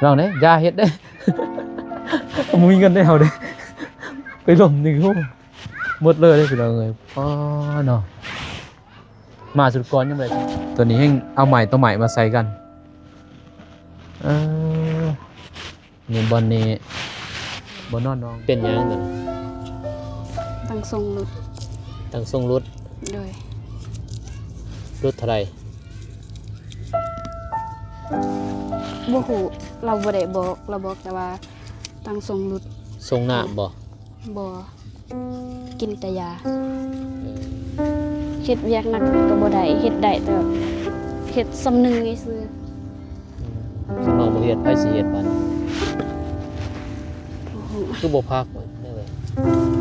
ລອງເດ້ ຢ່າເຮັດເດ້ ບໍ່ມີເງິນເດ້ເຮົາເດ້ ໄປລົມນີ້ ໂອ້ ໝົດເລີຍເດ້ພີ່ນ້ອງເອີຍ. ອໍ ເນາະ ມາສຸດກ່ອນຍັງບໍ່ໄດ້ ຕົວນີ້ແຮ່ງເອົາໄມ້ຕໍ່ໄມ້ມາໃສ່ກັນ. ເອີ ນີ້ບ່ອນນີ້ ບ່ອນນອນນ້ອງ ເປັນຫຍັງຕົວນີ້? ຕັງສົ່ງຫຼຸດ. ຕັງສົ່ງຫຼຸດ? ໂດຍ. ຫຼຸດເທົ່າໃດ? ບໍ່ຮູ້ ລາວບໍ່ໄດ້ບອກ ລາວບອກແຕ່ວ່າຕັງສົ່ງຫຼຸດ. ສົ່ງນ້ຳບໍ່? ບໍ່ ກິນແຕ່ຢາ. ເອີ ເຮັດວຽກໜັກກໍບໍ່ໄດ້ ເຮັດໄດ້ແຕ່ເຮັດສ່ຳໜຶ່ງຊື່. ອືມ ຄັນນ້ອງບໍ່ເຮັດ ໃຜຊິເຮັດບາດນີ້? ໂອ້ໂຫ ຄືບໍ່ພັກວະ ແນວໃດ?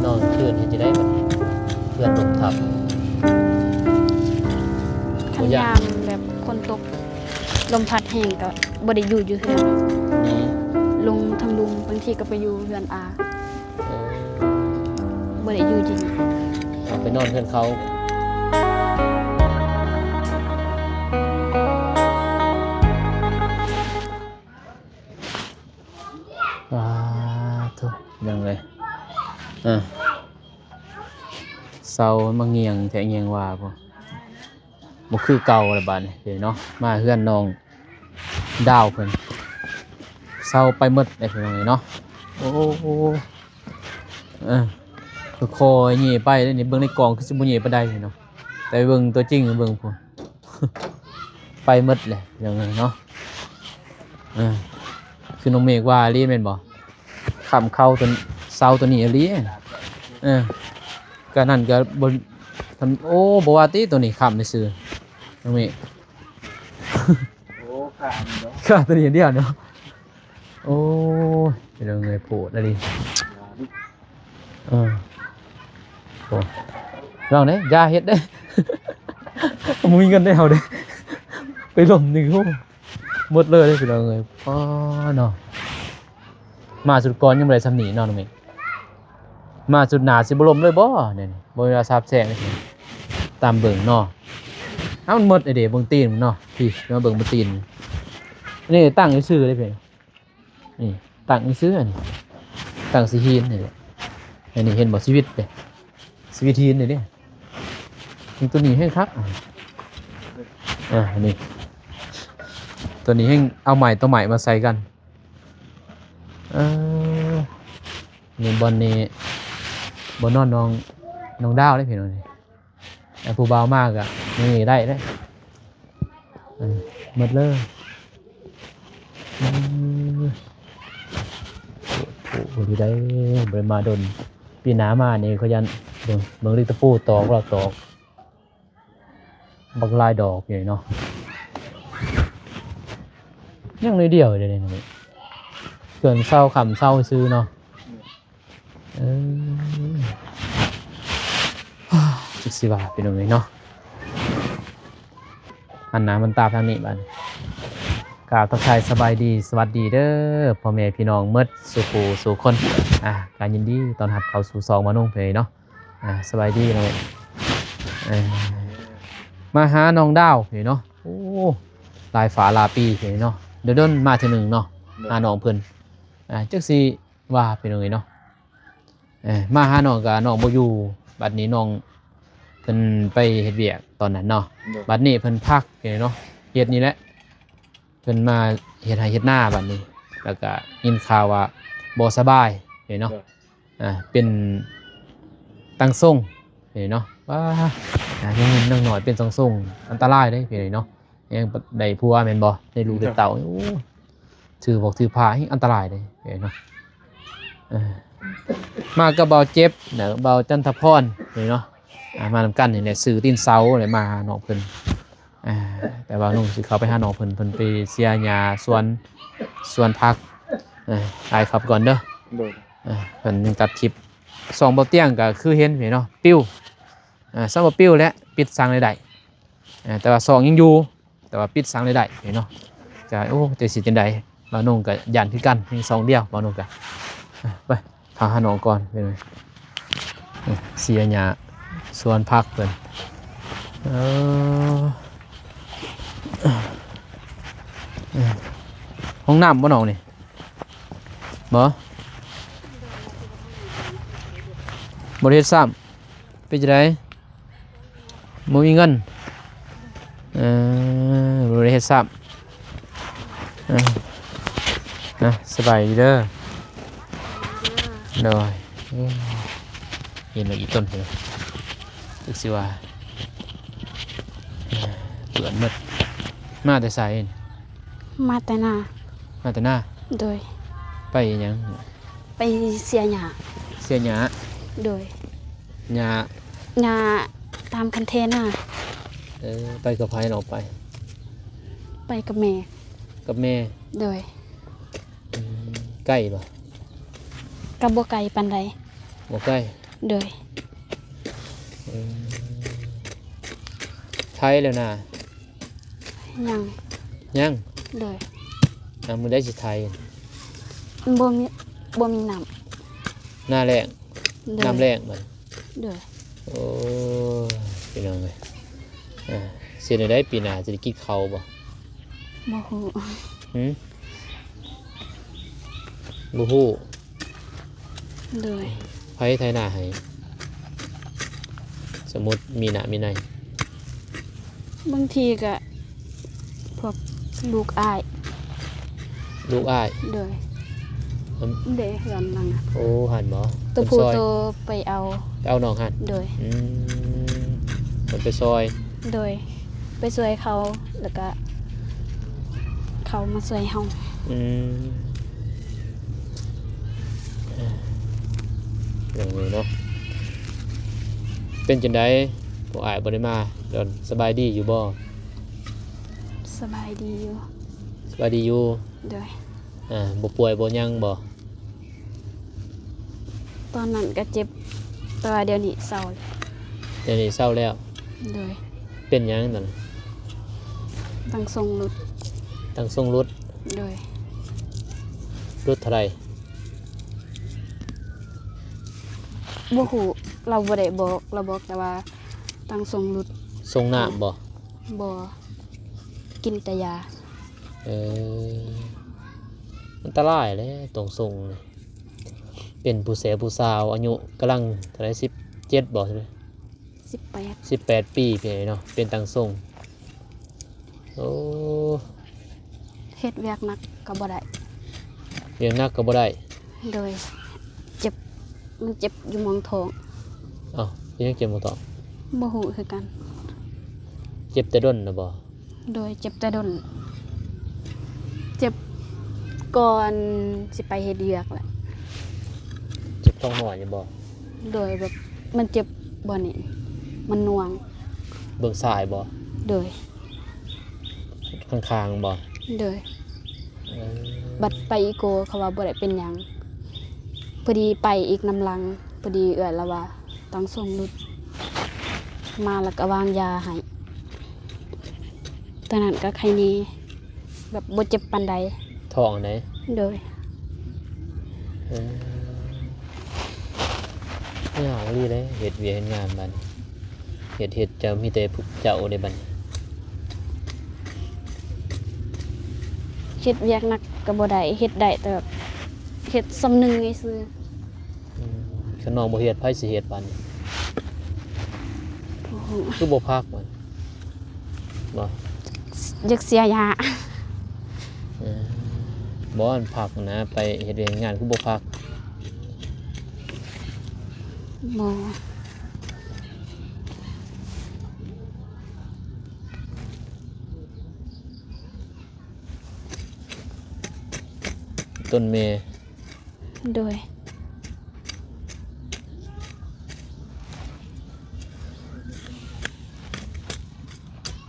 ນອນຄືນເຮັດຈັ່ງໃດບາດນີ້? ເຮືອນລົມທັບ. ຄັນຍາມແບບຝົນຕົກ ລົມພັດແຮງກໍບໍ່ໄດ້ຢູ່ ຢູ່ເຮືອນ. ໜີ ລົງທາງລຸ່ມ ບາງທີກໍໄປຢູ່ເຮືອນອາ. ເອີ ບໍ່ໄດ້ຢູ່ຈິງ ເອົາໄປນອນເຮືອນເຂົາ. ສາທຸ ພີ່ນ້ອງເອີຍ ເອີ ເສົາມາງຽງແທ້ງຽງວ່າ ບໍ່ ບໍ່ຄືເກົ່າແລ້ວບາດນີ້ເນາະ. ມາເຮືອນນ້ອງດາວເພິ່ນ ເສົາໄປໝົດເດ້ພີ່ນ້ອງເອີຍເນາະ. ໂອ້ ເອີ ຄ່ອຍໆແຫຍ່ໄປເດ້ນີ້ ເບິ່ງໃນກ້ອງຄືຊິບໍ່ແຫຍ່ປານໃດເນາະ ແຕ່ເບິ່ງຕົວຈິງ ເບິ່ງພຸ້ນ ໄປໝົດແຫຼະພີ່ນ້ອງເອີຍເນາະ. ເອີ ຄືນ້ອງເມກວ່າອີ່ຫຼີແມ່ນບໍ່? ຄ້ຳເຂົ້າຕົວ ເສົາຕົວນີ້ອີ່ຫຼີ. ເອີ ກະນັ້ນກະບໍ່ ໂອ້ ບໍ່ວ່າຕິ ຕົວນີ້ຄ້ຳຊື່ໆ ນ້ອງເມກ. ໂອ້ ຄ້ຳເນາະ ຄ້ຳຕົວນີ້ຢ່າງດຽວເນາະ. ໂອ້ຍ ພີ່ນ້ອງເອີຍ ໂພດອີ່ຫຼີ. ເອີ ໂອ້ ລອງເດ້ ຢ່າເຮັດເດ້ ບໍ່ມີເງິນເດ້ເຮົາເດ້ ໄປລົມນີ້ ໂອ້ ໝົດເລີຍເດ້ພີ່ນ້ອງເອີຍ. ອໍ ເນາະ ມາສຸດກ່ອນຍັງບໍ່ໄດ້ສ່ຳນີ້ເນາະ ນ້ອງເມກ. ມາສຸດໜ້າຊິບໍ່ລົມເລີຍບໍ່ ແນວນີ້ ບໍ່ມີເວລາສາບແຊ່ງເລີຍ ຕາມເບິ່ງເນາະ. ເອົ້າ ມັນໝົດເດ້ ເບິ່ງຕີນມັນເນາະ ພີ້ ມາເບິ່ງເບິ່ງຕີນ ນີ້ຕັ້ງຊື່ໆເດ້ພີ່. ນີ້ຕັ້ງຊື່ໆ ອັນນີ້ຕັ້ງຊິຫີນນີ້ແຫຼະ. ອັນນີ້ເຫັນບໍ່ ຊີວິດເດ້ ຊີວິດຫີນນີ້ເດ້. ຕົວນີ້ແຮງຄັກ ອ່າ ນີ້ ຕົວນີ້ແຮງເອົາໄມ້ຕໍ່ໄມ້ມາໃສ່ກັນ. ເອີ ນີ້ບ່ອນນີ້ ບ່ອນນອນນ້ອງ ນ້ອງດາວເດ້ພີ່ນ້ອງນີ້. ແຕ່ຜູ້ບ່າວມາກະນີ້ໄດ້ເດ້ ເອີ ໝົດເລີຍ. ອືມ ໂອ້ ໂອ້ ດີໄດ໋ ບໍ່ໄດ້ມາດົນ. ປີໜ້າມານີ້ຂ້ອຍຢ້ານ ເບິ່ງ ເບິ່ງເຫຼັກຕະປູຕອກ ລາວຕອກ ບັກຫຼາຍດອກຢູ່ເນາະ. ຍັງໜ້ອຍດຽວເດ ເຮືອນເຊົາ ຄ້ຳເຊົາຊື່ເນາະ. ເອີ ຈັກຊິວ່າ ພີ່ນ້ອງເອີຍເນາະ. ຫັນໜ້າຫັນຕາທາງນີ້ບາດນີ້ ກາບທັກທາຍສະບາຍດີ ສະຫວັດດີເດີ ພໍ່ແມ່ພີ່ນ້ອງໝົດສູ່ຜູ້ສູ່ຄົນ. ອ່າ ກະຍິນດີຕ້ອນຮັບເຂົ້າສູ່ຊ່ອງມານຸງເພິ່ນເນາະ. ອ່າ ສະບາຍດີນ້ອງເອີຍ. ເອີ ມາຫານ້ອງດາວເພິ່ນເນາະ. ໂອ້ ຫຼາຍຟ້າຫຼາຍປີເພິ່ນເນາະ ດົນໆມາເທື່ອໜຶ່ງເນາະ. ໂດຍ ຫານ້ອງເພິ່ນ ອ່າ ຈັກຊິ ວ່າ ພີ່ນ້ອງເອີຍເນາະ. ເອີ ມາຫານ້ອງກະນ້ອງບໍ່ຢູ່ ບັດນີ້ນ້ອງເພິ່ນໄປເຮັດວຽກຕອນນັ້ນເນາະ. ໂດຍ ບັດນີ້ເພິ່ນພັກຢູ່ເນາະ ເຮັດນີ້ແຫຼະ ເພິ່ນມາເຮັດໄຮ່ເຮັດນາບັດນີ້ ແລ້ວກະຍິນຂ່າວວ່າບໍ່ສະບາຍເນາະ. ໂດຍ ອ່າ ເປັນຕັງຊົງເນາະ. ວ້າ ຍັງ ຍັງນ້ອຍເປັນຕັງຊົງ ອັນຕະລາຍເດ້ ພີ່ນ້ອງເນາະ. ຍັງໄດ້ຜົວແມ່ນບໍ່ ໄດ້ລູກໄດ້ເຕົ້າ. ໂອ້ ຖືພວກຖືພາແຮງອັນຕະລາຍເດ້ເນາະ. ເອີ ມາກັບບ່າວເຈັບ ແລ້ວບ່າວຈັນທະພອນນີ້ເນາະ. ອ່າ ມານຳກັນນີ້ແຫຼະ ຊື້ຕີນເສົາແລ້ວມາຫານ້ອງເພິ່ນ. ອ່າ ແຕ່ວ່ານ້ອງຊິເຂົ້າໄປຫານ້ອງເພິ່ນ ເພິ່ນໄປເສຍຫຍ້າສວນ ສວນຜັກ. ເອີ ອ້າຍເຂົ້າໄປກ່ອນເດີ. ໂດຍ ເອີ ເພິ່ນຍັງຕັດຄລິບ. ຊ່ອງບ່າວຕຽງກໍຄືເຫັນນີ້ເນາະ ປິວ. ອ່າ ຊ່ອງບໍ່ປິວແຫຼະ ປິດສ້າງລາຍໄດ້. ເອີ ແຕ່ວ່າຊ່ອງຍັງຢູ່ ແຕ່ວ່າປິດສ້າງລາຍໄດ້ເນາະ. ກະ ໂອ້ ແຕ່ຊິຈັ່ງໃດ ບ່າວນົງກະຢ້ານຄືກັນ ຍັງຊ່ອງດຽວ ບ່າວນົງກະ. ໄປ ຫາ ຫານ້ອງກ່ອນ ເປັນ ເອີ ເສຍຫຍ້າສວນຜັກເພິ່ນ. ເອີ ຫ້ອງນ້ຳບໍ່ນ້ອງນີ້? ບໍ່ ບໍ່ໄດ້ເຮັດຊ້ຳ. ເປັນຈັ່ງໃດ? ບໍ່ມີເງິນ. ເອີ ບໍ່ໄດ້ເຮັດຊ້ຳ. ເອີ ນະ ສະບາຍດີເດີ. ໂດຍ. ເຫັນແລ້ວອີ່ຕົນ ຈັກຊິວ່າ ເປື້ອນໝົດ. ມາແຕ່ໃສ? ມາແຕ່ນາ. ມາແຕ່ນາ? ໂດຍ. ໄປຫຍັງ? ໄປເສຍຫຍ້າ. ເສຍຫຍ້າ? ໂດຍ. ຫຍ້າ? ຫຍ້າຕາມຄັນເທນາ. ເອີ ໄປກັບໃຜເນາະ? ໄປ ໄປກັບແມ່. ກັບແມ່? ໂດຍ. ອືມ ໄກບໍ່? ກໍບໍ່ໄກປານໃດ. ບໍ່ໄກ? ໂດຍ. ອືມ ໄຖແລ້ວນາ? ຍັງ. ຍັງ? ໂດຍ. ອ່າ ມື້ໃດຊິໄຖ? ບໍ່ມີ ບໍ່ມີນ້ຳ. ໜ້າແລ້ງ? ໂດຍ. ນ້ຳແລ້ງບັດ? ໂດຍ. ໂອ້ຍ ພີ່ນ້ອງເອີຍ ອ່າ ຊິເຮັດແນວໃດ ປີໜ້າຊິໄດ້ກິນເຂົ້າບໍ່? ບໍ່ຮູ້. ຫື? ບໍ່ຮູ້. ໂດຍ. ໃຜໄຖນາໃຫ້? ສົມມຸດມີໜ້າມີໃນ. ບາງທີກະພວກລູກອ້າຍ. ລູກອ້າຍ? ໂດຍ. ເດ້ ເຮືອນຫຼັງນະ. ໂອ້ ຫັ້ນບໍ? ໂຕຜູ້ໂຕໄປເອົາ. ໄປເອົານ້ອງຫັ້ນ? ໂດຍ. ອືມ ເພິ່ນໄປຊ່ອຍ. ໂດຍ. ໄປຊ່ວຍເຂົາ ແລ້ວກະເຂົາມາຊ່ວຍເຮົາ. ອືມ ເອີ ເລື່ອງນີ້ເນາະ ເປັນຈັ່ງໃດ? ພວກອ້າຍບໍ່ໄດ້ມາດົນ ສະບາຍດີຢູ່ບໍ່? ສະບາຍດີຢູ່. ສະບາຍດີຢູ່. ໂດຍ. ອ່າ ບໍ່ປ່ວຍບໍ່ຫຍັງບໍ່? ຕອນນັ້ນກະເຈັບ ແຕ່ວ່າດຽວນີ້ເຊົາ. ດຽວນີ້ເຊົາແລ້ວ? ໂດຍ. ເປັນຫຍັງຕອນນັ້ນ? ຕັ່ງຊົງຫຼຸດ. ຕັ່ງຊົງຫຼຸດ? ໂດຍ. ຫຼຸດເທົ່າໃດ? ບໍ່ຮູ້ ລາວບໍ່ໄດ້ບອກ ລາວບອກແຕ່ວ່າຕັ່ງຊົງຫຼຸດ. ຊົງນ້ຳບໍ່? ບໍ່ ກິນແຕ່ຢາ. ເອີ ອັນຕະລາຍແຫຼະ ຕັ່ງຊົງນີ້. ເປັນຜູ້ແສຜູ້ສາວ ອາຍຸກຳລັງເທົ່າໃດ? ສິບເຈັດບໍ່? ສິບແປດ. ສິບແປດປີ ເປັນເນາະ ເປັນຕັ່ງຊົງ. ໂອ້ ເຮັດວຽກໜັກກໍບໍ່ໄດ້. ວຽກໜັກກໍບໍ່ໄດ້? ໂດຍ. ເຈັບ ມັນເຈັບຢູ່ໝ່ອງທ້ອງ. ອ້າວ ເປັນຫຍັງເຈັບໝ່ອງທ້ອງ? ບໍ່ຮູ້ຄືກັນ. ເຈັບແຕ່ດົນນະບໍ່? ໂດຍ. ເຈັບແຕ່ດົນ ເຈັບກ່ອນຊິໄປເຮັດວຽກແຫຼະ. ເຈັບທ້ອງນ້ອຍນີ້ບໍ່? ໂດຍ. ແບບມັນເຈັບບ່ອນນີ້ ມັນໜ່ວງ. ເບື້ອງຊ້າຍບໍ່? ໂດຍ. ຂ້າງໆບໍ່? ໂດຍ. ເອີ ບັດໄປອີໂກ ເຂົາວ່າບໍ່ໄດ້ເປັນຫຍັງ. ພໍດີໄປອີກນຳຫຼັງ ພໍດີເອື້ອຍລາວວ່າ ຕັ່ງຊົງຫຼຸດ ມາແລ້ວກະວາງຢາໃຫ້. ຕອນນັ້ນກະໄຄແນ່ ແບບບໍ່ເຈັບປານໃດ. ທ້ອງໃດ? ໂດຍ. ເອີ ຍາກອີ່ຫຼີເດ້ ເຮັດວຽກເຮັດງານບາດນີ້ ເຮັດ ເຮັດ ເຈົ້າ ມີແຕ່ພວກເຈົ້າເດ້ບາດນີ້. ເຮັດວຽກໜັກກໍບໍ່ໄດ້ ເຮັດໄດ້ແຕ່ແບບເຮັດສ່ຳໜຶ່ງຊື່. ອືມ ຄັນນ້ອງບໍ່ເຮັດ ໃຜຊິເຮັດບາດນີ້? ໂອ້ໂຫ ຄືບໍ່ພັກມັນ? ບໍ່ ຢາກເສຍຫຍ້າ. ເອີ ບໍ່ ອັນພັກນະ ໄປເຮັດວຽກເຮັດງານຄືບໍ່ພັກ? ບໍ່. ຕົ້ນແມ່. ໂດຍ.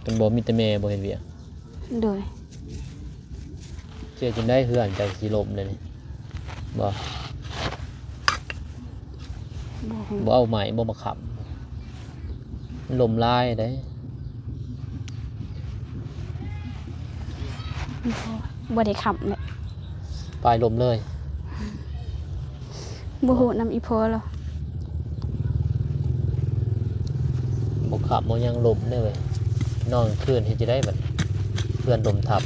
ເປັນບໍ່ ມີແຕ່ແມ່ບໍ່ເຮັດວຽກ? ໂດຍ. ເຮັດຈັ່ງໃດເຮືອນເຈົ້າຊິລົ້ມແລ້ວນີ້? ບໍ່ ບໍ່ຮູ້. ບໍ່ເອົາໄມ້ບໍ່ມາຄ້ຳ? ມັນລົ້ມຫຼາຍເດ້. ບໍ່ ບໍ່ໄດ້ຄ້ຳເລີຍ ປາຍລົ້ມເລີຍ. ບໍ່ຮູ້ນຳອີ່ພໍ່ລາວ. ບໍ່ຄ້ຳບໍ່ຫຍັງລົ້ມເດ້ເວີຍ. ນອນກາງຄືນເຮັດຈັ່ງໃດບັດ ເພື່ອນລົ້ມທັບ?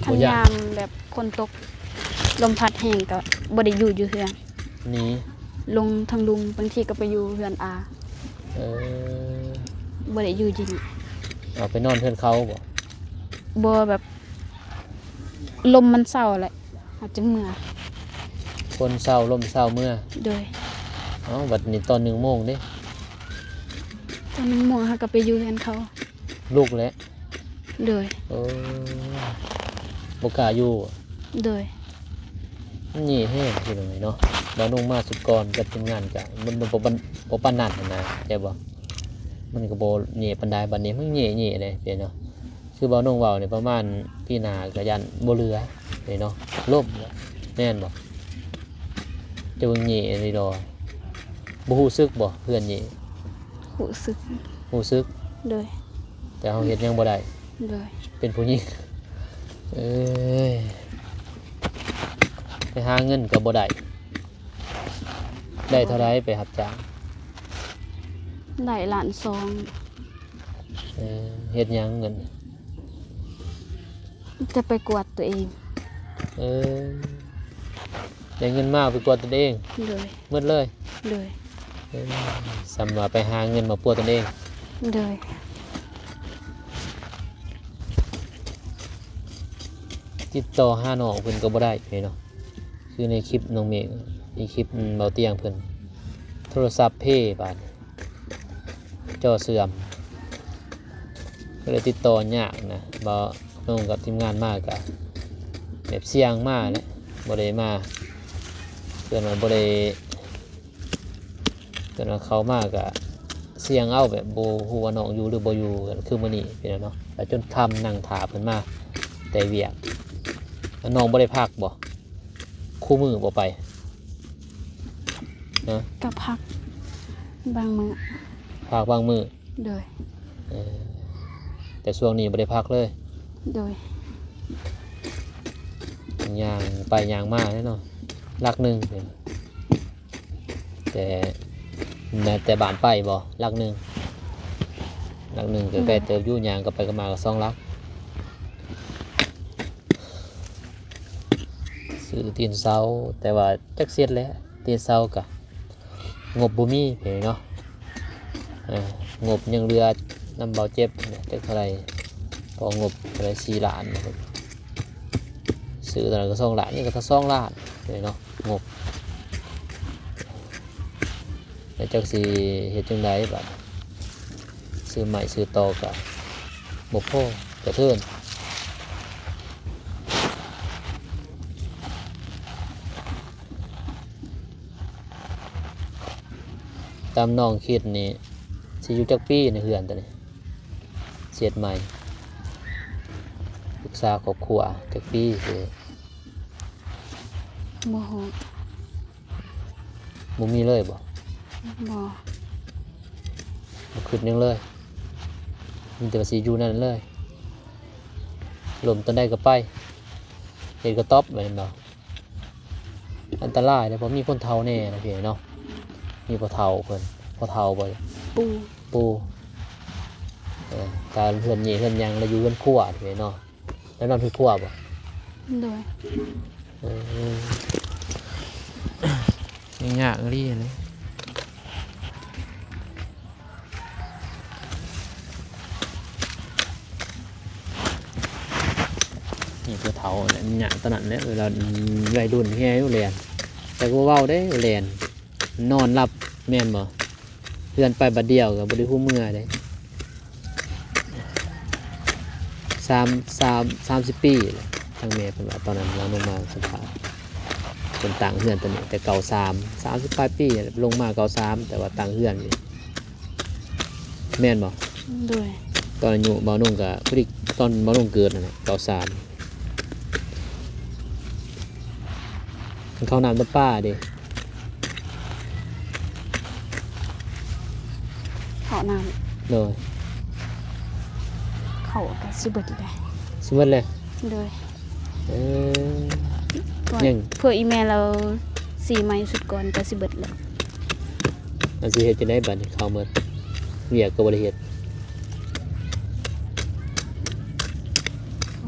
ໄຄ ອັນ ບໍ່ຢ້ານ ຍາມແບບຝົນຕົກ ລົມພັດແຮງກໍບໍ່ໄດ້ຢູ່ ຢູ່ເຮືອນ ໜີ ລົງທາງລຸ່ມ ບາງທີກໍໄປຢູ່ເຮືອນອາ. ເອີ ບໍ່ໄດ້ຢູ່ຢູ່ນີ້ ເອົາໄປນອນເຮືອນເຂົາບໍ? ບໍ່ ແບບ ລົມມັນເຊົາແຫຼະ ເຮົາຈຶ່ງເມືອ. ຝົນເຊົາ ລົມເຊົາ ເມືອ. ໂດຍ. ເອົ້າ ບັດນີ້ຕອນໜຶ່ງໂມງເດ້? ຕອນໜຶ່ງໂມງເຮົາກໍໄປຢູ່ເຮືອນເຂົາ. ລຸກແຫຼະ. ໂດຍ. ໂອ້ ບໍ່ກ້າຢູ່. ໂດຍ. ມັນແຍ່ແຮງພີ່ນ້ອງເອີຍເນາະ. ບ່າວນົງມາຊຸດກ່ອນກັບທີມງານກະ ມັນ ມັນບໍ່ປານ ບໍ່ປານນັ້ນຫັ້ນນະ ເຈົ້າບໍ່? ມັນກໍບໍ່ແຍ່ປານໃດ. ບັດນີ້ມັນແຍ່ໆເດ້ພີ່ນ້ອງ. ຄືບ່າວນົງເວົ້ານີ້ ປະມານປີໜ້າກໍຢ້ານບໍ່ເຫຼືອເດ້ເນາະ ລົ້ມແລ້ວ ແມ່ນບໍ່? ເຈົ້າເບິ່ງແຍ່ນີ້ດອກ ບໍ່ຮູ້ສຶກບໍ່ ເຮືອນແຍ່? ຮູ້ສຶກ. ຮູ້ສຶກ? ໂດຍ. ແຕ່ເຮົາເຮັດຫຍັງບໍ່ໄດ້. ໂດຍ. ເປັນຜູ້ຍິງ. ເອີຍ ໄປຫາເງິນກໍບໍ່ໄດ້. ໄດ້ເທົ່າໃດໄປຮັບຈ້າງ? ໄດ້ລ້ານສອງ. ເອີ ເຮັດຫຍັງເງິນ? ຈະໄປກວດຕົວເອງ. ເອີ ໄດ້ເງິນມາໄປກວດຕົນເອງ. ໂດຍ. ໝົດເລີຍ. ໂດຍ. ເອີ ສ່ຳວ່າໄປຫາເງິນມາປົວຕົນເອງ. ໂດຍ. ຕິດຕໍ່ຫານ້ອງເພິ່ນກໍບໍ່ໄດ້ເນາະ. ຄືໃນຄລິບນ້ອງເມກ ອີກຄລິບ ອືມ ເບົາຕຽງເພິ່ນ ໂທລະສັບເພບາດນີ້ ຈໍເສື່ອມ ກໍເລີຍຕິດຕໍ່ຍາກນະ. ເບົານົງກັບທີມງານມາກະແບບສ່ຽງມາແຫຼະ ບໍ່ໄດ້ມາ ເພິ່ນວ່າບໍ່ໄດ້ ເພິ່ນວ່າເຂົ້າມາກະສ່ຽງເອົາ ແບບບໍ່ຮູ້ວ່ານ້ອງຢູ່ຫຼືບໍ່ຢູ່ ຄືມື້ນີ້ເປັນແນວເນາະ ແລ້ວຈົນຄ່ຳນັ່ງຖ້າເພິ່ນມາແຕ່ວຽກ. ແລ້ວນ້ອງບໍ່ໄດ້ພັກບໍ່? ຄູ່ມື້ບໍ່ໄປ? ຮະ? ກໍພັກບາງມື້. ພັກບາງມື້? ໂດຍ. ເອີ ແຕ່ຊ່ວງນີ້ບໍ່ໄດ້ພັກເລີຍ? ໂດຍ. ຍ່າງໄປຍ່າງມາແຫຼະເນາະ ຫຼັກໜຶ່ງ ແຕ່ ແຕ່ບ້ານໄປບໍ່? ຫຼັກໜຶ່ງ ຫຼັກໜຶ່ງກໍ ອືມ ໄກເຕີບຢູ່ ຍ່າງກັບໄປກັບມາກໍສອງຫຼັກ. ຊື້ຕີນເສົາ ແຕ່ວ່າຈັກເສັດແລ້ວ ຕີນເສົາກະງົບບໍ່ມີເດ້ເນາະ. ເອີ ງົບຍັງເຫຼືອນຳເບົາເຈັບນີ້ແຫຼະ ຈັກເທົ່າໃດ ພໍງົບເທົ່າໃດ ສີ່ລ້ານ ຊື້ຕອນນັ້ນກໍສອງລ້ານ ນີ້ກໍສອງລ້ານເດ້ເນາະ ງົບ. ແລ້ວຈັກຊິເຮັດຈັ່ງໃດບາດ ຊື້ໄມ້ຊື້ຕອກກະບໍ່ພໍ ກະເທີນ. ຕາມນ້ອງຄິດນີ້ ຊິຢູ່ຈັກປີໃນເຮືອນໂຕນີ້ ເຮັດໃໝ່ ປຶກສາຄອບຄົວ ຈັກປີຊິ? ບໍ່ຮູ້. ບໍ່ມີເລີຍບໍ່? ບໍ່. ບໍ່ຄິດຫຍັງເລີຍ ມີແຕ່ວ່າຊິຢູ່ນັ້ນເລີຍ ລົ້ມຕອນໃດກໍໄປ ເຮັດກະຕ໊ອບ ແມ່ນບໍ່? ອັນຕະລາຍເດ້ ເພາະມີຄົນເຖົ້າແດ່ນະພີ່ເນາະ ມີພໍ່ເຖົ້າເພິ່ນ ພໍ່ເຖົ້າບໍ່? ປູ່. ປູ່. ເອີ ຕາເຮືອນນີ້ເຮືອນຫຍັງ ແລ້ວຢູ່ເຮືອນຄົວເດ້ເນາະ. ແລ້ວນອນເຮືອນຄົວບໍ່? ໂດຍ. ເອີ ຍາກອີ່ຫຼີເລີຍ ນີ້ຜູ້ເຖົ້າແຫຼະ ຍາກຕອນນັ້ນແຫຼະ ເວລາໄວລຸ້ນແຮ່ຢູ່ແລ່ນ ແຕ່ກໍບໍ່ເວົ້າເດ້ ແລ່ນ ນອນຫຼັບ ແມ່ນບໍ່? ເຮືອນໄປບາດດຽວກໍບໍ່ໄດ້ຮູ້ເມືອເດ້ ສາມ ສາມ ສາມສິບປີແລ້ວ ທາງແມ່ເພິ່ນວ່າ ຕອນນັ້ນລາວລົງມາສຳພາດ ເພິ່ນຕັ້ງເຮືອນໂຕນີ້ແຕ່ເກົ້າສາມ ສາມສິບປາຍປີ ລົງມາເກົ້າສາມ ແຕ່ວ່າຕັ້ງເຮືອນນີ້ ແມ່ນບໍ່? ໂດຍ. ຕອນອາຍຸບ່າວນົງກໍພໍດີຕອນບ່າວນົງເກີດນັ້ນແຫຼະ ເກົ້າສາມ ເຂົ້ານ້ຳປະປາເດ້. ເຂົ້ານ້ຳ. ໂດຍ. ເຂົ້າກໍຊິເບິດແລ້ວ. ຊິເບິດແລ້ວ? ໂດຍ. ເອີ ຍັງ ເພື່ອອີແມ່ລາວຊື້ໃໝ່ຊຸດກ່ອນກໍຊິເບິດແລ້ວ. ລາວຊິເຮັດຈັ່ງໃດບາດນີ້ ເຂົ້າເໝິດ ວຽກກໍບໍ່ໄດ້ເຮັດ.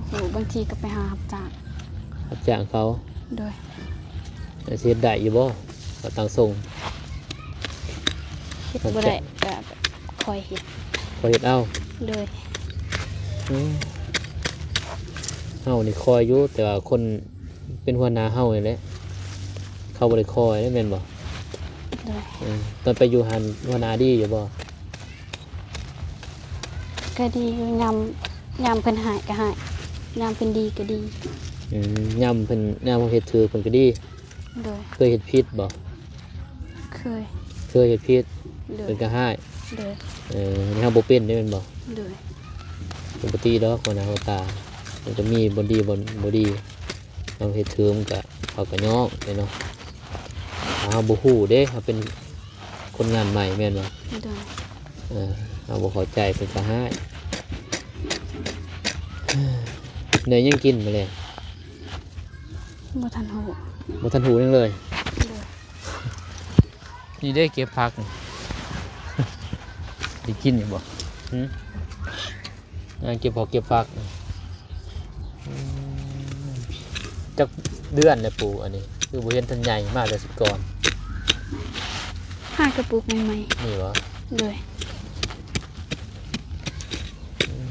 ໂອ້ໂຫ ບາງທີກໍໄປຫາຮັບຈ້າງ ຮັບຈ້າງເຂົາ. ໂດຍ. ແລ້ວຊິເຮັດໄດ້ຢູ່ບໍ່? ເຂົາຕັ້ງຊົງ ເຮັດບໍ່ໄດ້ ຮັບຈ້າງ ກໍຄ່ອຍເຮັດ ຄ່ອຍເຮັດເອົາ. ໂດຍ. ອືມ ເຮົານີ້ຄ່ອຍຢູ່ ແຕ່ວ່າຄົນເປັນຫົວໜ້າເຮົານີ້ແຫຼະ ເຂົາບໍ່ໄດ້ຄ່ອຍເດ້ ແມ່ນບໍ່? ໂດຍ. ເອີ ຕອນໄປຢູ່ຫັ້ນ ຫົວໜ້າດີຢູ່ບໍ່? ກໍດີຢູ່ ຍາມ ຍາມເພິ່ນຮ້າຍກໍຮ້າຍ ຍາມເພິ່ນດີກໍດີ. ອືມ ຍາມເພິ່ນ ຍາມເຮົາເຮັດຖືກເພິ່ນກໍດີ. ໂດຍ. ເຄີຍເຮັດຜິດບໍ່? ເຄີຍ. ເຄີຍເຮັດຜິດ? ໂດຍ. ເພິ່ນກໍຮ້າຍ? ໂດຍ. ເອີ ອັນນີ້ເຮົາບໍ່ເປັນເດ້ແມ່ນບໍ່? ໂດຍ. ປົກກະຕິດອກ ຫົວໜ້າຫົວຕາ ມັນກໍມີບ່ອນດີ ບ່ອນບໍ່ດີ. ເຮົາເຮັດຖືກມັນກະ ເຂົາກະຍ້ອງແຫຼະເນາະ. ເຮົາບໍ່ຮູ້ເດ້ ເຮົາເປັນຄົນງານໃໝ່ແມ່ນບໍ່? ໂດຍ. ເອີ ເຮົາບໍ່ເຂົ້າໃຈເພິ່ນກະຮ້າຍ. ໄດ້ຫຍັງກິນມື້ແລງ? ບໍ່ທັນຮູ້. ບໍ່ທັນຮູ້ຫຍັງເລີຍ? ໂດຍ. ນີ້ເດ້ເກັບຜັກ ໄດ້ກິນຢູ່ບໍ່? ຫື? ອ່າ ເກັບຜັກ ເກັບຜັກ. ອືມ ຈັກເດືອນແລ້ວປູກອັນນີ້? ຄືບໍ່ເຫັນທັນໃຫຍ່ ມາແຕ່ຊຸດກ່ອນ. ຫາກະປູກໃໝ່ໆ ນີ້ບໍ່? ໂດຍ. ອືມ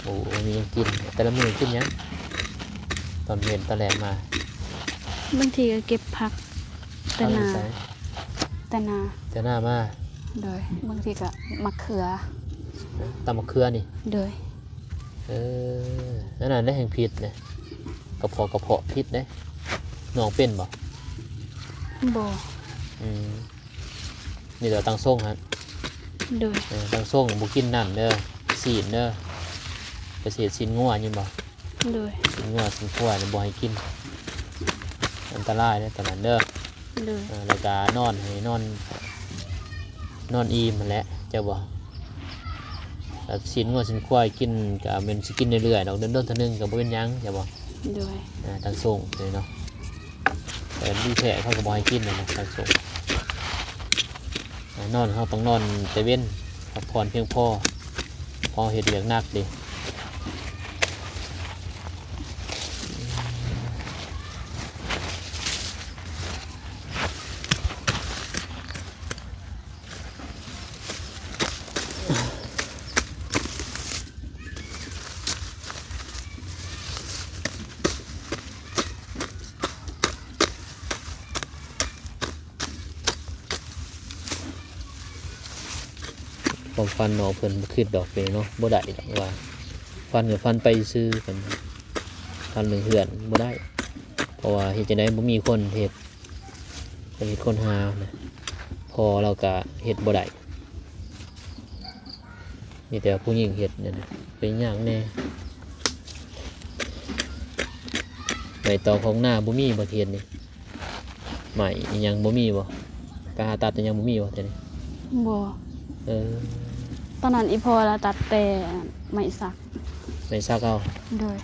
ໂອ້ ມີຫຍັງກິນ ແຕ່ລະມື້ກິນຫຍັງ? ຕອນເວັນຕອນແລງມາ ບາງທີກໍເກັບຜັກ ແຕ່ນາ ແຕ່ນາ ແຕ່ນາມາ. ໂດຍ. ບາງທີກໍໝາກເຂືອ ຕຳໝາກເຂືອນີ້. ໂດຍ. ເອີ ອັນນັ້ນແຫຼະແຮ່ງຜິດເດ້ ກະເພາະ ກະເພາະຜິດເດ້. ນ້ອງເປັນບໍ່? ບໍ່. ອືມ. ມີແຕ່ຕັ້ງຊົງຫັ້ນ. ໂດຍ. ເອີ ຕັ້ງຊົງບໍ່ກິນນັ້ນເດີ ຊີ້ນເດີ ໄປເສດຊີ້ນງົວຍິນບໍ່? ໂດຍ. ຊີ້ນງົວຊີ້ນຄວາຍນີ້ບໍ່ໃຫ້ກິນ ອັນຕະລາຍເດີຕອນນັ້ນເດີ. ໂດຍ. ເອີ ແລ້ວກະນອນໃຫ້ນອນ ນອນອີ່ມຫັ້ນແຫຼະ ເຈົ້າບໍ່? ແລ້ວຊີ້ນງົວຊີ້ນຄວາຍກິນກະແມ່ນຊິກິນເລື້ອຍໆດອກ ດົນໆເທື່ອໜຶ່ງກະບໍ່ເປັນຫຍັງ ເຈົ້າບໍ່? ໂດຍ. ເອີ ຕັ້ງຊົງເດີເນາະ ແຕ່ດີແທ້ເຂົາກໍບໍ່ໃຫ້ກິນແຫຼະນະ ຕັ້ງຊົງ. ນອນ ເຮົາຕ້ອງນອນແຕ່ເວັນ ພັກຜ່ອນພຽງພໍ ເພາະເຮົາເຮັດວຽກໜັກເດ້. ຄວາມຝັນນ້ອງເພິ່ນບໍ່ຄິດດອກເປັນເນາະ ບໍ່ໄດ້ດອກວ່າ ຝັນກໍຝັນໄປຊື່ ເພິ່ນຝັນເລື່ອງເຮືອນບໍ່ໄດ້ ເພາະວ່າເຮັດຈັ່ງໃດບໍ່ມີຄົນເຮັດ ເພິ່ນເຮັດຄົນຫານະ ພໍ່ລາວກໍເຮັດບໍ່ໄດ້. ມີແຕ່ຜູ້ຍິງເຮັດນີ້ນະ ໄປຍາກແດ່. ໄມ້ຕອກຂອງນາບໍ່ມີບໍ່ ເຂດນີ້? ໄມ້ອີ່ຫຍັງບໍ່ມີບໍ່? ໄປຫາຕັດອີ່ຫຍັງບໍ່ມີບໍ່ແຖວນີ້? ບໍ່. ເອີ ຕອນນັ້ນອີ່ພໍ່ລາວຕັດແຕ່ໄມ້ສັກ. ໄມ້ສັກເອົາ? ໂດຍ.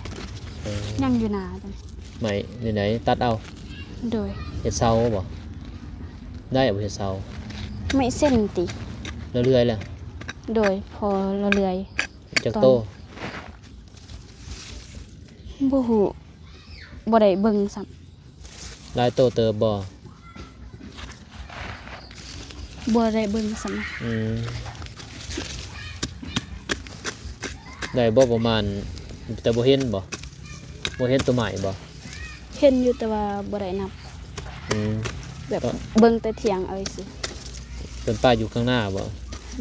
ເອີ ຍັງຢູ່ນາ. ໄມ້ນີ້ໃດ ຕັດເອົາ? ໂດຍ. ເຮັດເສົາບໍ່? ໄດ້ບໍ່ເຮັດເສົາ? ໄມ້ເສັ້ນຕິ? ລະເລື່ອຍລະ? ໂດຍ ພໍລະເລື່ອຍ. ຈັກໂຕ? ບໍ່ຮູ້ ບໍ່ໄດ້ເບິ່ງຊ້ຳ. ຫຼາຍໂຕເຕີບບໍ່? ບໍ່ໄດ້ເບິ່ງຊ້ຳ. ອືມ ໄດ້ບໍ່ປະມານ ແຕ່ບໍ່ເຫັນບໍ່? ບໍ່ເຫັນໂຕໄມ້ບໍ່? ເຫັນຢູ່ ແຕ່ວ່າບໍ່ໄດ້ນັບ. ອືມ ແບບເບິ່ງແຕ່ທ່ຽງເອົາຊື່. ເພິ່ນປະຢູ່ຂ້າງໜ້າບໍ່?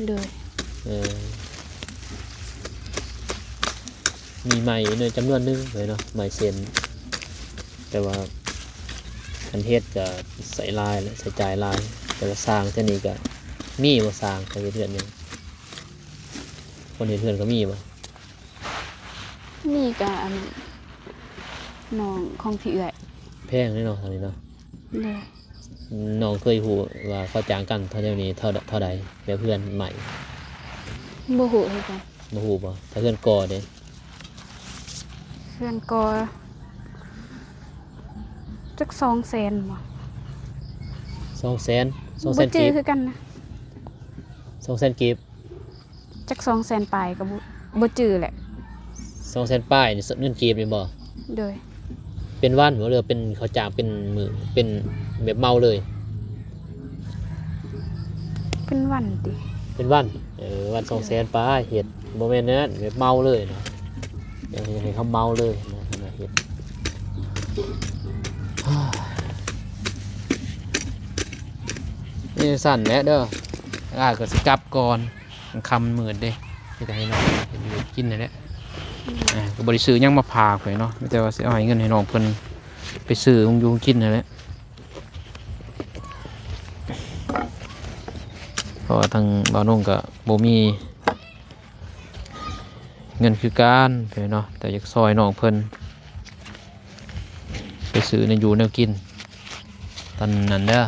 ໂດຍ. ເອີ ມີໄມ້ເນາະ ຈຳນວນໜຶ່ງເລີຍເນາະ ໄມ້ເສັ້ນ ແຕ່ວ່າຄັນເຮັດກໍໃຊ້ຫຼາຍແຫຼະ ໃຊ້ຈ່າຍຫຼາຍ. ແຕ່ວ່າຊ່າງແຖວນີ້ກໍມີບໍ່? ຊ່າງເຂົາເຮັດເຮືອນຫຍັງ? ຄົນເຮັດເຮືອນກໍມີບໍ່? ມີ ກະອັນ ນ້ອງຂອງພີ່ເອື້ອຍ. ແພງເດ້ເນາະ ທາງນີ້ເນາະ. ໂດຍ. ນ້ອງເຄີຍຮູ້ວ່າເຂົາຈ້າງກັນແຖວນີ້ເທົ່າ ເທົ່າໃດ ແບບເຮືອນໃໝ່? ບໍ່ຮູ້ຄືກັນ. ບໍ່ຮູ້ບໍ່? ຖ້າເຮືອນກໍ່ເດ? ເຮືອນກໍ່ ຈັກສອງແສນບໍ່? ສອງແສນ ສອງແສນ ບໍ່ຈື່ຄືກັນນະ ສອງແສນກີບ ຈັກສອງແສນປາຍກໍບໍ່ ບໍ່ຈື່ແຫຼະ ສອງແສນປາຍນີ້ ເງິນກີບນີ້ບໍ່? ໂດຍ ເປັນວັນບໍ່ ຫຼືວ່າເປັນເຂົາຈ້າງເປັນມື້ ເປັນແບບເໝົາເລີຍ? ເປັນວັນຕິ ເປັນວັນ ເອີ ວັນສອງແສນປາຍ ເຮັດ ບໍ່ແມ່ນແນວນັ້ນ ແບບເໝົາເລີຍນະ ຢາກໃຫ້ເຂົາເໝົາເລີຍນະ ເຮັດ ເຮັດຈັ່ງຊັ້ນແຫຼະເດີ ອ້າຍກໍຊິກັບກ່ອນ ມັນຄ່ຳມືດເດ້ ມີແຕ່ໃຫ້ນ້ອງເຮັດຢູ່ເຮັດກິນນັ້ນແຫຼະ ອືມ ອ່າ ກໍບໍ່ໄດ້ຊື້ຫຍັງມາຝາກເພິ່ນເນາະ ມີແຕ່ວ່າຊິເອົາໃຫ້ເງິນໃຫ້ນ້ອງເພິ່ນໄປຊື້ຂອງຢູ່ຂອງກິນນັ້ນແຫຼະ ເພາະວ່າທາງບ່າວນົງກໍບໍ່ມີເງິນຄືກັນເນາະ ແຕ່ຢາກຊ່ອຍນ້ອງເພິ່ນໄປຊື້ແນວຢູ່ແນວກິນ ຕອນນັ້ນເດີ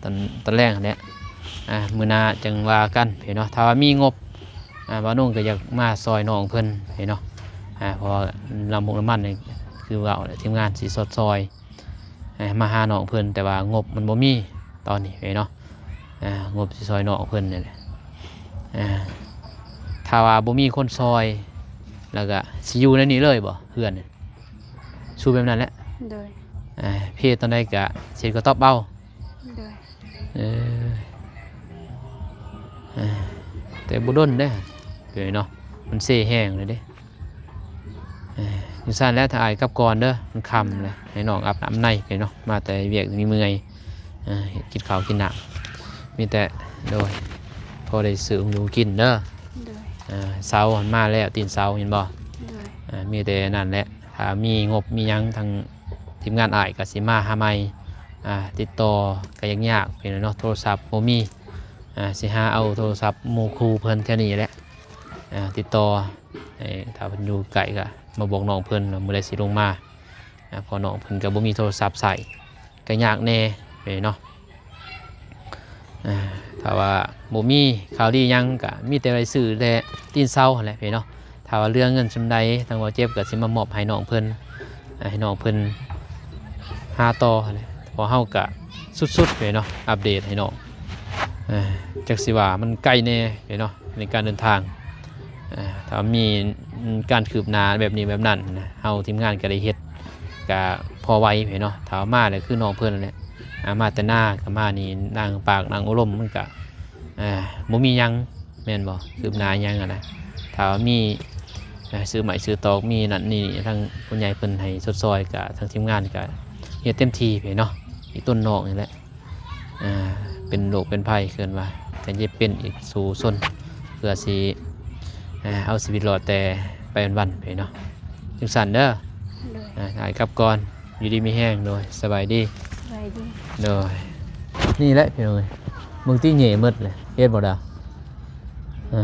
ຕອນ ຕອນແລງຫັ້ນແຫຼະ ອ່າ ມື້ໜ້າຈັ່ງວ່າກັນເນາະ ຖ້າວ່າມີງົບ ອ່າ ບ່າວນົງກໍຢາກມາຊ່ອຍນ້ອງເພິ່ນເນາະ ອ່າ ເພາະວ່ານ້ຳມັນ ນ້ຳມັນນີ້ ຄືເວົ້າແຫຼະ ທີມງານຊິຊົດຊ່ອຍ ອ່າ ມາຫານ້ອງເພິ່ນ ແຕ່ວ່າງົບມັນບໍ່ມີຕອນນີ້ເນາະ ອ່າ ງົບຊິຊ່ອຍນ້ອງເພິ່ນນີ້ແຫຼະ ອ່າ ຖ້າວ່າບໍ່ມີຄົນຊ່ອຍ ແລ້ວກະຊິຢູ່ໃນນີ້ເລີຍບໍ່ ເຮືອນນີ້? ສູ້ແບບນັ້ນແຫຼະ ໂດຍ ອ່າ ເພຕອນໃດກະເຮັດກະຕອບເອົາ ໂດຍ ເອີ ອ່າ ແຕ່ບໍ່ດົນເດ້ເນາະ ມັນເຊແຮງເລີຍເດ້ ເອີ ຈັ່ງຊັ້ນແຫຼະ ຖ້າອ້າຍກັບກ່ອນເດີ ມັນຄ່ຳແລ້ວ ໃຫ້ນ້ອງອາບນ້ຳໃນເນາະ ມາແຕ່ວຽກມີເມື່ອຍ ເອີ ເຮັດກິນເຂົ້າກິນນ້ຳ ມີແຕ່ ໂດຍ ພໍໄດ້ຊື້ຂອງຢູ່ກິນເດີ ໂດຍ ເອີ ເສົາຫັ້ນມາແລ້ວ ຕີນເສົາເຫັນບໍ່ ໂດຍ ເອີ ມີແຕ່ນັ້ນແຫຼະ ຖ້າມີງົບມີຫຍັງ ທາງທີມງານອ້າຍກໍຊິມາຫາໃໝ່ ອ່າ ຕິດຕໍ່ກໍຍາກໆ ເປັນເນາະ ໂທລະສັບບໍ່ມີ ອ່າ ຊິຫາເອົາໂທລະສັບໝູ່ຄູ່ເພິ່ນແຖວນີ້ແຫຼະ ອ່າ ຕິດຕໍ່ ເອີ ຖ້າເພິ່ນຢູ່ໃກ້ກໍມາບອກນ້ອງເພິ່ນວ່າມື້ໃດຊິລົງມາ ອ່າ ເພາະນ້ອງເພິ່ນກໍບໍ່ມີໂທລະສັບໃຊ້ ກໍຍາກແດ່ເນາະ ອ່າ ຖ້າວ່າບໍ່ມີຂ່າວດີຫຍັງ ກໍມີແຕ່ໄດ້ຊື້ແຕ່ຕີນເສົາຫັ້ນແຫຼະເນາະ ຖ້າວ່າເຫຼືອເງິນສ່ຳໃດ ທາງບ່າວເຈັບກໍຊິມາມອບໃຫ້ນ້ອງເພິ່ນ ໃຫ້ນ້ອງເພິ່ນຫາຕໍ່ຫັ້ນແຫຼະ ເພາະເຮົາກະສຸດໆ ເນາະ ອັບເດດໃຫ້ນ້ອງ ຈັກຊິວ່າມັນໄກແດ່ເນາະ ໃນການເດີນທາງ ຖ້າມີການຄືບໜ້າແບບນີ້ແບບນັ້ນນະ ເຮົາທີມງານກະໄດ້ເຮັດ ກະພໍໄວເນາະ ຖ້າວ່າມາແລ້ວຄືນ້ອງເພິ່ນແຫຼະ ມາແຕ່ນາກະມານີ້ ນັ່ງປາກນັ່ງໂອ້ລົມ ມັນກະ ອ່າ ບໍ່ມີຫຍັງແມ່ນບໍ່ ຄືບໜ້າຫຍັງຫັ້ນນະ ຖ້າວ່າມີ ອ່າ ຊື້ໄມ້ຊື້ຕອກ ມີນັ້ນນີ້ ທາງຜູ້ໃຫຍ່ເພິ່ນໃຫ້ຊົດຊ່ອຍ ກະທາງທີມງານກະເຮັດເຕັມທີ່ເນາະ ອີ່ຕົນນ້ອງນີ້ແຫຼະ ອ່າ ເປັນໂລກເປັນໄພ ເອີ້ນວ່າ ແຕ່ເຈັບເປັນອີກສູ້ຊົນ ເພື່ອຊິ ອ່າ ເອົາຊີວິດລອດແຕ່ໄປວັນໆ ເນາະ ຈັ່ງຊັ້ນເດີ ໂດຍ ອ່າ ອ້າຍກັບກ່ອນ ຢູ່ດີມີແຮງ ໂດຍ ສະບາຍດີ ສະບາຍດີ ໂດຍ ນີ້ແຫຼະພີ່ນ້ອງເອີຍ ເບິ່ງຕິ ເຫຍ່ໝົດເລີຍ ເຫັນບໍ່ດາວ ເອີ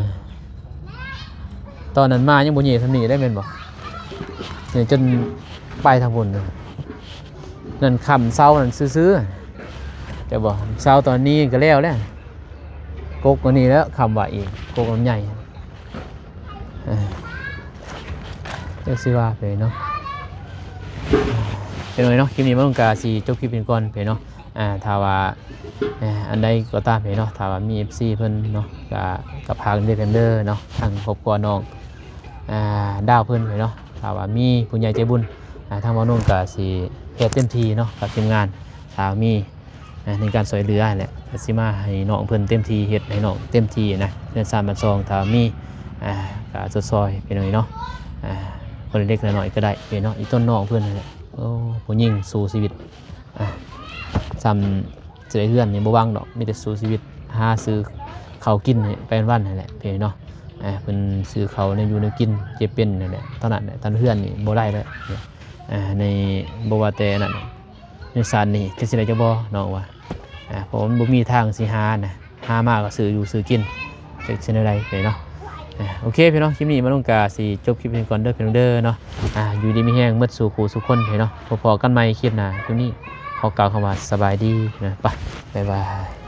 ຕອນນັ້ນມາຍັງບໍ່ເຫຍ່ສ່ຳນີ້ເດ້ແມ່ນບໍ່ ເຫຍ່ຈົນໄປທາງພຸ້ນ ນັ້ນຄ້ຳເສົານັ້ນຊື່ໆ ເຈົ້າບໍ່ ເສົາຕອນນີ້ກໍແລ້ວແລ້ວ ກົກອັນນີ້ແລ້ວຄ້ຳໄວ້ອີກ ກົກລຳໄຍ ອ່າ ຈັກຊິວ່າໄປເນາະ ເປັນຫຍັງເນາະ ຄລິບນີ້ມັນກະຊິຈົບຄລິບເປັນກ່ອນໄປເນາະ ອ່າ ຖ້າວ່າ ເອີ ອັນໃດກໍຕາມເນາະ ຖ້າວ່າມີເອັຟຊີເພິ່ນເນາະ ກະ ກະຝາກເດີເນາະ ທາງຄອບຄົວນ້ອງ ອ່າ ດາວເພິ່ນເນາະ ຖ້າວ່າມີຜູ້ໃຫຍ່ໃຈບຸນ ອ່າ ທາງບ່າວນົງກະຊິເຮັດເຕັມທີ່ເນາະ ກັບທີມງານ ຖ້າມີ ອ່າ ໃນການຊ່ວຍເຫຼືອຫັ້ນແຫຼະ ກະຊິມາໃຫ້ນ້ອງເພິ່ນເຕັມທີ່ ເຮັດໃຫ້ນ້ອງເຕັມທີ່ນະ ເຮືອນຊານບ້ານຊ່ອງ ຖ້າມີ ອ່າ ກະຊົດຊ່ອຍພີ່ນ້ອງເນາະ ອ່າ ຄົນເລັກໆນ້ອຍໆກໍໄດ້ເນາະ ອີ່ຕົນນ້ອງເພິ່ນຫັ້ນແຫຼະ ໂອ້ ຜູ້ຍິງສູ້ຊີວິດ ອ່າ ສ່ຳຊິໄດ້ເຮືອນນີ້ບໍ່ຫວັງດອກ ມີແຕ່ສູ້ຊີວິດ ຫາຊື້ເຂົ້າກິນໃຫ້ໄປວັນໆຫັ້ນແຫຼະພີ່ນ້ອງເນາະ ອ່າ ເພິ່ນຊື້ເຂົ້າແນວຢູ່ແນວກິນ ເຈັບເປັນນັ້ນແຫຼະ ເທົ່ານັ້ນແຫຼະ ຕາມເຮືອນນີ້ບໍ່ໄດ້ແລ້ວ ອ່າ ໃນ ບໍ່ວ່າແຕ່ນັ້ນ ໃນຊາດນີ້ ຈັກຊິໄດ້ຈັກບໍ່ ນ້ອງວ່າ ອ່າ ເພາະວ່າມັນບໍ່ມີທາງຊິຫານະ ຫາມາກໍຊື້ຢູ່ຊື້ກິນ ຈັກຊິແນວໃດເນາະ ອ່າ ໂອເຄພີ່ນ້ອງ ຄລິບນີ້ມາລົງກະຊິຈົບຄລິບນີ້ກ່ອນເດີພີ່ນ້ອງເດີເນາະ ອ່າ ຢູ່ດີມີແຮງໝົດສູ່ຄູ່ສູ່ຄົນເນາະ ພໍ້ກັນໃໝ່ຄລິບໜ້າ ຄລິບນີ້ຂໍກ່າວຄຳວ່າສະບາຍດີນະ ໄປ ບາຍບາຍ.